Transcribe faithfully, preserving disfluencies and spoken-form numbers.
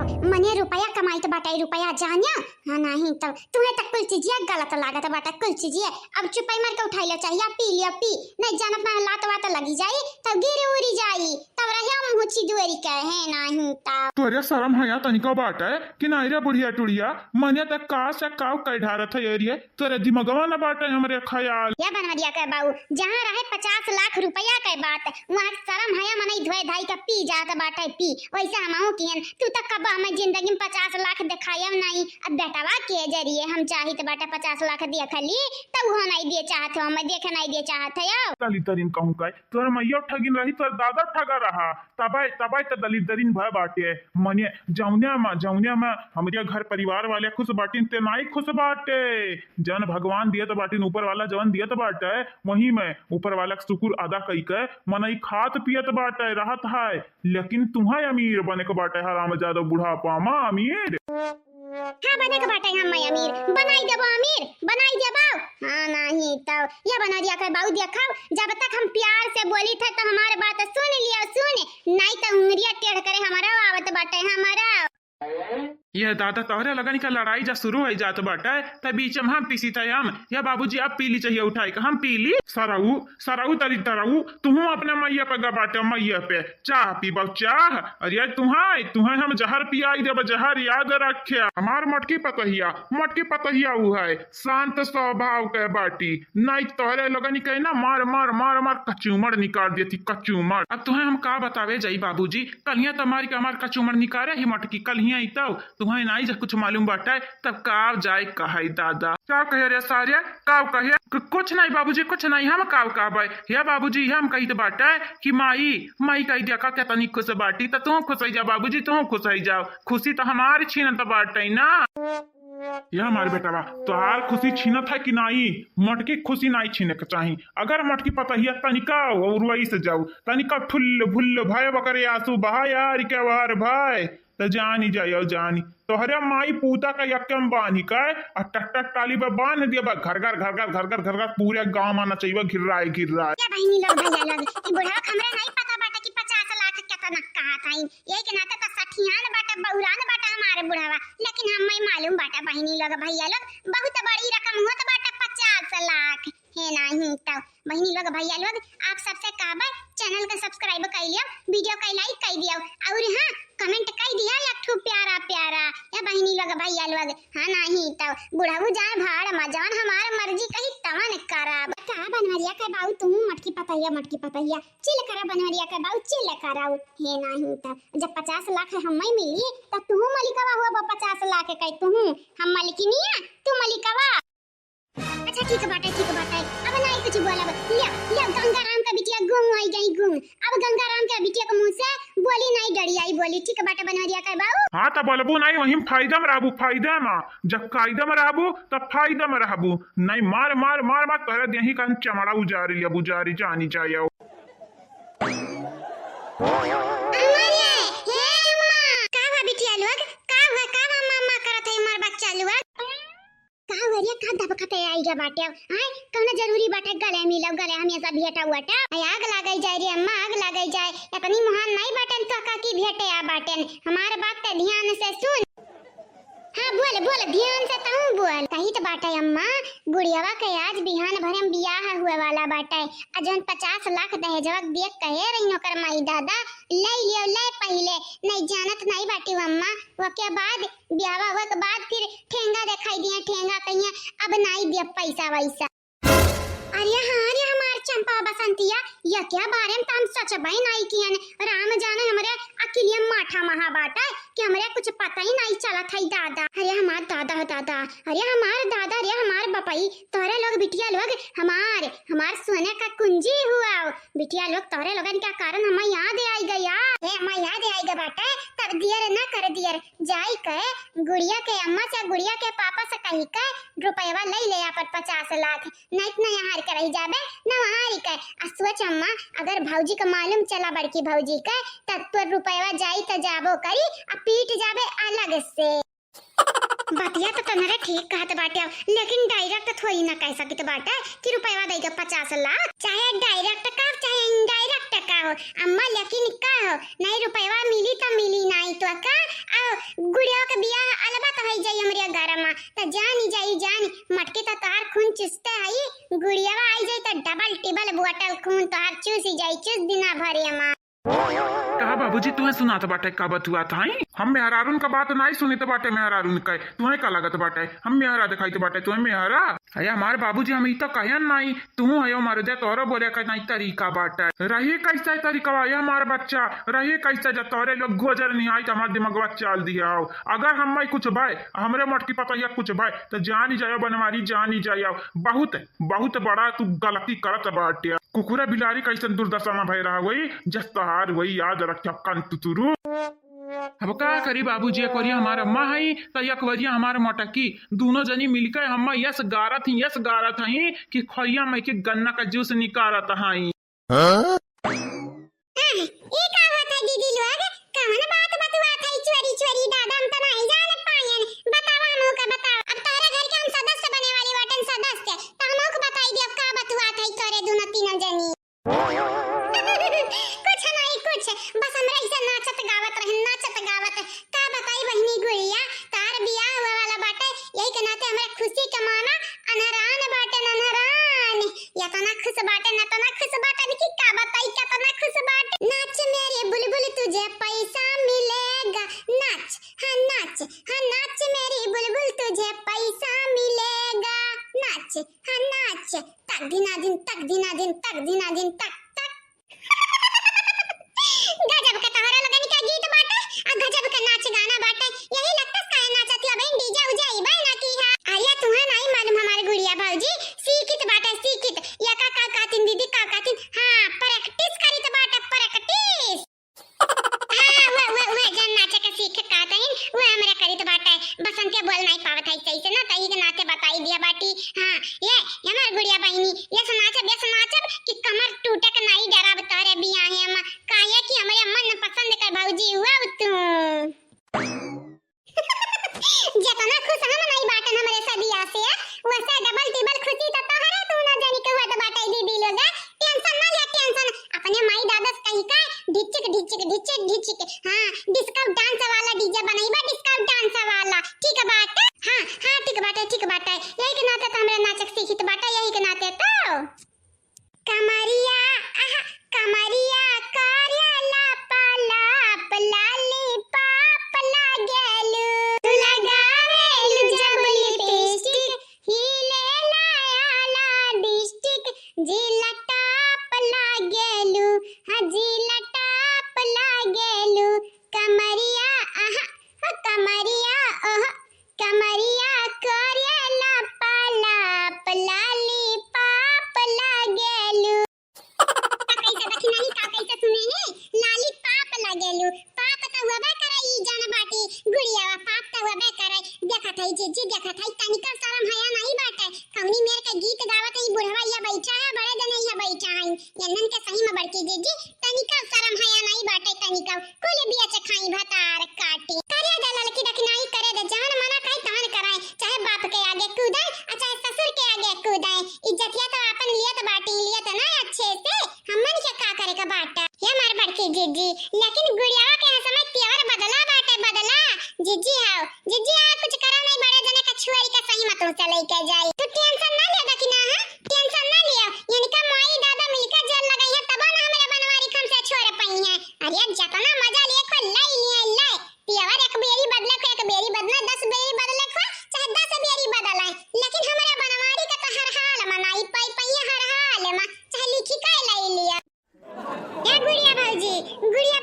मने रुपया कमाइत बाटे, रुपया जान्या। हाँ, नाहीं तब तुहें तक कुल चीजिया गलत लागत बाटे, कुल चीजिया। अब चुपाई मार के उठाई लो, चाहिया पी लियो, पी। नहीं जानत ना लात वात लगी जाई, तब गिर उरी जाई, तब रहिया मुँह चिदुअरी कहे, नाहीं तब। तोरे शरम हया तनिको बाटे कि नाहीं रे बुढ़िया टुढ़िया? मने तक का से काव कह ढारत है ये रे? तोरे दिमगवा न बाटे हमरे ख्याल। या बनवरिया के बाऊ, जहाँ रहे पचास लाख रुपया के बात, वहाँ शरम हया मनई धोए धाई के पी जात बाटे, पी। वैसे हमहू किहन, तू तक कब हमें जिंदगी में पचास लाख देखायब नहीं। अब बेटवा के जरिए हम चाहित बाटे पचास लाख देख ली, तब वो नहीं दे चाहत हो, हमें देखे नहीं दे चाहत हो। दलिद्दरिन कहूँ का, तोर मइया ठगिन रही, तोर दादा ठगा रहा, तबै, तबै त दलिद्दरिन भय बाटे। मने जौने में, जौने में हमरे घर परिवार वाले खुश बाटिन, ते नाई खुश बाटे। जन भगवान दियत बाटिन, ऊपर वाला जवन दियत बाटे, वही में ऊपर वाला के शुक्र अदा कई के मनई खात पियत बाटे, रहत है। लेकिन तुहें अमीर बने के बाटे, हरामजादा, बुढ़ापा में अमीर। हाँ, बने के बाटे हम अमीर, बनाई देबो अमीर, बनाई देबो। हाँ, नाहीं तौ, या बनवरिया के बाऊ देखब, जब तक हम प्यार से बोली थे तो हमार बात सुन लियो, सुन, नाहीं तो उंगरिया टेढ़ करे हमारा आवत बाटे, हमारा। ये दादा, तोहरे लगन के लड़ाई जा शुरू हो जात बाटे, त बीच में हम पिसी थे हम। या बाबूजी, अब पी ली चाहिए उठाई के, हम पी ली। सरऊ, सरऊ दलिद्दरऊ, तुहूँ अपने मइया पे गा बाटे, मइया पे। चाह पीबो, चाह। अरे तुहें, तुहें हम जहर पियाई देब, जहर याद रखे। हमार मोटकी पतहिया, मोटकी पतहिया उ है, शांत स्वभाव के बाटी। नाहीं तोहरे लोगन के ना मार, मार, मार, मार कचूमर निकाल देती, कचूमर। अब तुहें हम का बतावे जाई बाबूजी, कल्हिया त मार के हमार कचूमर निकारे ही मोटकी, कल्हिया ही तौ। तुहें नाहीं जब कुछ मालूम बाटे, तब का जाए कहे दादा। का कहे रे सारे, का कहे? कु-, कुछ नाहीं बाबूजी, कुछ नाहीं, हम का कहबे? हे बाबूजी, हम कहित बाटे कि माई, माई कहि दिया का केतनी खुश बाटी, त तू खुश होइ जा बाबूजी, तू खुश होइ जाओ। खुशी त हमार छीनत बाटे ना। ये हमार बेटवा, तोहार खुशी छीनत है कि नाहीं? मोटकी खुशी नाहीं छीने के चाही। अगर मोटकी पतहिया तनिका उर्वई से जाऊ, तनिका ठुल्ल भुल्ल भय बकरे आंसू बहा यार के वार भाई, त जानी जायो जानी, तोहरे माई पूता का यक्के में बान्ही के आ टट्टा टाली पे बान्ह दिया बा, घर घर, घर घर, घर घर, घर घर, पूरे गांव में नचइबा घिर्राए घिर्राए। या बहिनी लोग, भइया लोग, ई बुढ़वा के हमरा नाहीं पता बाटे कि पचास लाख केतना कहत हईं। यही के नाते त सठियान बाटे, बउरान बाटे हमार बुढ़वा, लेकिन हमें मालूम बाटे बहिनी लोग, भइया लोग, बहुत बड़ी रकम होत बाटे पचास लाख। हे नाहीं तौ बहिनी लोग, भइया लोग, आप सबसे कहबे, channel के subscribe कइ लियो, video के like कइ दियो, और हाँ, comment कइ दिया एक ठो प्यारा प्यारा। या बहिनी लोग, भइया लोग, हाँ, नाहीं तौ बुढ़ऊ जाए भाड़ मा, जवन हमार मर्जी कही तवन करब। का बनवरिया के बाऊ, तू मोटकी पतहिया, मोटकी पतहिया, chill करा बनवरिया के बाऊ, chill करा। हे नाहीं तौ जब पचास लाख हमें मिली, त तू मलिकवा हुआ बा पचास लाख के, तू हम मलिकिनिया, तू मलिकवा। अच्छा, ठीक बाटे, ठीक बाटे, अब नाहीं कुछ बोलब। लिया, लिया, गंगाराम का बिटिया गुम होइ गई, गुम। अब गंगाराम का बिटिया के मुँह से बोली नाहीं, डरी आई बोली। ठीक बाटे बनवरिया के बाऊ। हाँ, त बोलबू नाहीं, वही में फायदा में रहबू, फायदा में। जब कायदा में रहबू, तब फायदा में रहबू। नाहीं, मार, मार, मार, मार, तोहरे देही का चमड़ा उजारी लिया, उजारी, जानी जायो। अम्मा रे, हे अम्मा, का हुआ बिटिया लोग? का हुआ, का हुआ, अम्मा, अम्मा करत है हमार बच्चा लोग? का हुआ रे, का दबकत है आई रे बाटे? आय, कौनो जरूरी बाटे गले मिलो, गले हमेशा भेटा उटा। आय, आग लागई जाए रे अम्मा, आग लागई जाए। इतनी महान नाहीं बाटेन तो का की भेटे आ बाटेन। हमार बात ते ध्यान से सुन। हाँ, बोल, बोल, ध्यान से तू बोल। कही तो बाटे अम्मा, गुड़ियावा के आज बिहान भरे में बियाह हुए वाला बाटे। आ जौन पचास लाख दहेजवा के दिए कहे रही ओकर माई दादा, ले लियो, ले पहिले। नहीं जानत नहीं बाटी अम्मा, ओके बाद ब्याहवा हुए के बाद फिर ठेंगा दिखाई दिया, ठेंगा कहिया अब नाई दिया पैसा वैसा। अरे हाँ रे हमार चंपा बसंतिया, या क्या बारे में तो हम सच बाई नाई कियन। राम जाने हमरे अकिलिया माठा महा बाटे कि हमरे कुछ पता ही नाई चलत है दादा। अरे हमार दादा हो दादा, अरे हमार दादा, अरे हमार बपई, तोरे लोग बिटिया लोग हमार, हमार सोने का कुंजी हुआ। बिटिया लोग तोरे लोगन के कारण हमें याद आई गया। ए, हमें याद आई गया बाटे, तब दियर ना कर दियर। जाई के गुड़िया के अम्मा से, गुड़िया के पापा से कही के रुपयवा ले ले अपन पचास लाख, नहीं तो यहाँ हार के रह जाबे, न वहाँ हार के। आ सोच अम्मा, अगर भौजी के मालूम चला बड़की भौजी के, तब तो रुपयवा जाई त जाबो करी, आ पीट जाबे अलग से। बतिया तो तनरे ठीक कहत बाटे, लेकिन direct थोड़ी ना कह सकित बाटे कि रुपयवा देगा पचास लाख। चाहे direct का, चाहे indirect का हो अम्मा, लेकिन का हो, नहीं रुपयवा मिली तो मिली, नहीं तो का। आओ, गुड़िया के बियाह अलबत होई जाई हमरे घर मा, त जानी जाई जानी, मटकी त तोहार खून चुसते हई, गुड़ियावा आई जाई त double टिबल बोतल खून तोहार चूसी जाई चुस दिना भरे मा। कहा बाबूजी, तुहे सुनात बाटे का बतुआत हई? हम मेहरारून का बात नाई सुनित बाटे मेहरारून के। तुहे का लागत बाटे? हम मेहरा देखाइत बाटे तुहे मेहरा? अरे हमार बाबूजी, हम ई तो कहन नाई, तू हयो मर जा, तोहरो बोले का नाई तरीका बाटे। रही कैसे तरीका, ये हमार बच्चा, रही कैसे जब तोहरे लोग गोजर नहीं आई तो हमार दिमागवा चाल दिया हो। अगर हम कुछ बाय, हमरे मोटकी पतैया कुछ बाय, तो जानी जायो बनवारी, जानी जायो। बहुत, बहुत बड़ा तू गलती करत बाटे। कुकुरा बिलारी कैसन दुर्दशा में भय रहा वही, जस तोहार वही याद रखिया कंतुतुरु। अब का करी बाबूजी, एक वरिया हमार अम्मा हई, त एक वरिया हमार मोटकी, दोनों जनी मिलके हम्मा यस गारत ही, यस गारत हई कि खोइया में के गन्ना का जूस निकारत हई। हाँ? आह, ई का होत है दीदी लोग? कवन बात बतुआत है चोरी चोरी? दादा, हम त नहीं जान पायन। बतावा हमहू का बतावा। अब तोहरे घर के हम सदस्य बने वाली बाटन, सदस्य। त हमहू के बताई दियो का बतुआत है तोरे दोनों तीनों जनी। कुछ नहीं कुछ, बस हमरा ऐसे नाचत गावत रहन, नाचत गावत। का बताई बहिनी गुड़िया, तार बियाह हुए वाला बाटे, यही के नाते हमरा खुशी के माना अनहरान बाटे, अनहरान। यतना खुश बाटे, नतना खुश बाटे कि का बताई, केतना खुश बाटे। नाच मेरे बुलबुल तुझे पैसा मिलेगा, नाच, हाँ नाच, हाँ नाच मेरी बुलबुल तुझे पैसा मिलेगा, नाच, हाँ नाच, तक धिना धिन, तक धिना धिन, तक धिना धिन, तक, तक। गजब के तोहरा लोगन के गीत बाटे, आ गजब के नाच गाना बाटे। यही लगता काहे नाचत हो बहन, DJ उजे अइबे ना की है। अरे तुहे नहीं मालूम हमार गुड़िया भौजी, सीखित बाटे, सीखित। या का, का कहतिन दीदी, का कहतिन? हाँ, practice करित बाटे, practice। हाँ, उहे, उहे, उहे, जन नाचे के सीख कहतिन, उहे हमरे करित बाटे। बसंतिया बोल नहीं पावत है सही से ना, तही के नाते बताई दिया बाटी। हाँ, ये, ये हमार गुड़िया बहिनी, यस नाचब, यस नाचब कि कमर टूटे के नहीं डराब तोहरे बियाहे मा, काहे कि हमरे मन पसंद के भौजी हुआ तू। जितना खुश हम नहीं बाटन हमरे सदिया से, वैसे double टिबल खुशी तो तोहरे दोनों जनी के होत बाटे दीदी लोग। Tension ना ले, tension। अपने माई दादा से कही का, ढिचिक, ढिचिक, ढिचिक, ढिचिक। हाँ, disco dance वाला DJ बनइबा, disco dance वाला। ठीक बाटे? हाँ, हाँ, ठीक बाटे, ठीक बाटे। यही के नाते तो हमरे नाचक सीखित बाटे, यही के नाते तो। कमरिया, आहा, कमरिया करे लप लप, lollipop लागेलू। तू लगावेलू जब lipstick, हिलेला आला district, जिला top लागेलू, हाँ, जिला top लागेलू। कमरिया, आहा, हो कमरिया, ओह, कमरिया करे लप लप, lollipop लागेलू। का कैसे दखिनाही, का कैसे सुने हैं? Lollipop लागेलू। पाप त हुअबे करे ई जन बाटी, गुड़ियावा, पाप त हुअबे करे। देखत है जिज्जी, देखत है, तनिका शरम हया नहीं बाटे। कौनी मेर के गीत गावत है, बुढ़वा या बैठा है, बड़े जने या बैठा है। यन्नन के सही में बड़की जिज्जी, तनिका शरम हया नहीं बाटे, तनिका। कुल बिया चखाई भतार काटी। करे द ललकी दखिनाही, करे द, जवन मना कहे तवन कराए, चाहे बाप के आगे कूदाए, आ चाहे ससुर के आगे कूदाए। इज्जतिया तो आपन लियत बाटी, लियत ना अच्छे से, हमन के का करे के बाटा। ये मार बड़की जिज्जी, लेकिन गुड़ियावा के यहाँ समय तेवर बदला बाटे, बदला। जिज्जी हाव, जिज्जी हाव, कुछ करो नहीं, बड़े जने का छुआई का सही मत चले के जाई। तू tension ना ले दखिना, हाँ? Tension ना लियो, इनका माई दादा मिलकर जेल लगाई है, तबो ना हमरे बनवारी खम से छोड़ पाई है। अरे जतना मजा लिए को लाई लिए लाई, तेवर एक बेरी बदले को, एक बेरी बदले, दस बेरी बदले को, चाहे दस बेरी बदले, लेकिन हमरे बनवारी का तो हर हाल मनाई पाई पाई है, हर हाल मा, चाहे लिखी का लाई लिया। ए गुड़िया भौजी, गुड़िया